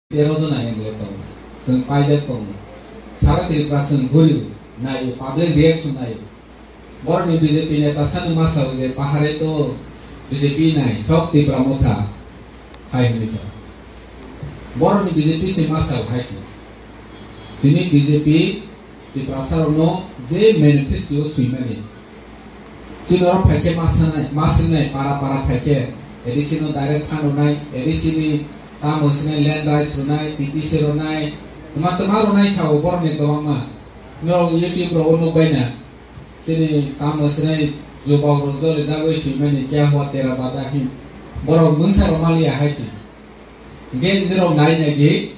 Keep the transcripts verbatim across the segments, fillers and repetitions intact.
tero jona M L A tongo. Chwng paijak tongo. Sara Tripura chwng guri naio, public reaction naio. Borokni B J P neta sano ma sao je pahare to B J P nai, sok Tipra Motha hai hwnwi sa. Borokni B J P se ma sao hai se. Tini B J P Tiprasarokno je manifesto swimani. Chini oro phaikhe ma sanai, ma swngnai para para phaikhe A D C no direct phan rwnai, A D C ni tamo swngnai land rights rwnai, T T C rwnai, tma tma rwnai sao borokni kwbangma. Norok YouTube rogo nukbaina. Chini tamo swngnai jubok rok jole jagoi swimani kya hua tera bada hin. Borok mungsa rok maliya hai se. Hingke norok nai nai di.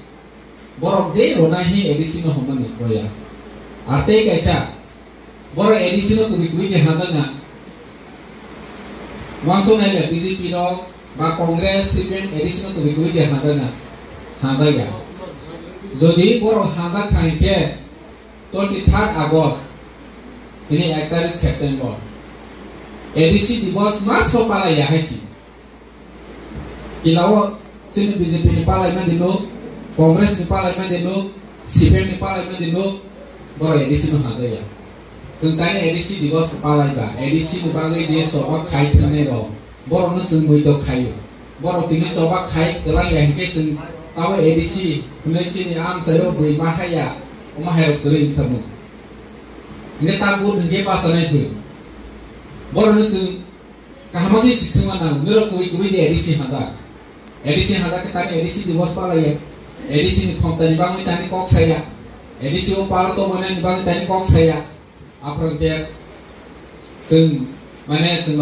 Borok je rwnai hi A D C no hwnmani boya. Ar tei kaisa, borok A D C no kubui kubui de hanjakna. Wansuk nai le B J P rok ba Congress, C P M A D C no kubui kubui de hanjakna. Hanjakya. Jodi borok hanjak kha hinkhe twenty third August, tini ek tarik September, A D C Diwas mas bo palaiya hai si. Kilao chini B J P ni palai mandi nuk, Congress ni palai mandi nuk, C P M ni palai mandi nuk, borok A D C no hanjakya. Chwng tani A D C Diwas palai ba, A D C ni bagwi je choba khai thangnairok, borokno chwng muitok khaio. Borok tini choba khai kwlangya hinkhe chwng tabo A D C hwnwi chini amchaio bui ma haya, omo hairok kwrwi wngkha mung. Hinkhe ta vote hinkhe bachanai phai. Borokno chwng Kaham khe si swngma nango, norok kubui kubui de A D C hanjak. A D C hanjak khe tani A D C Diwas palaiya. A D C ni khomtani bagwi tani kok saya. A D C o power tongmani bagwi tani kok saya. Aphuru khe chwng, mane, chwng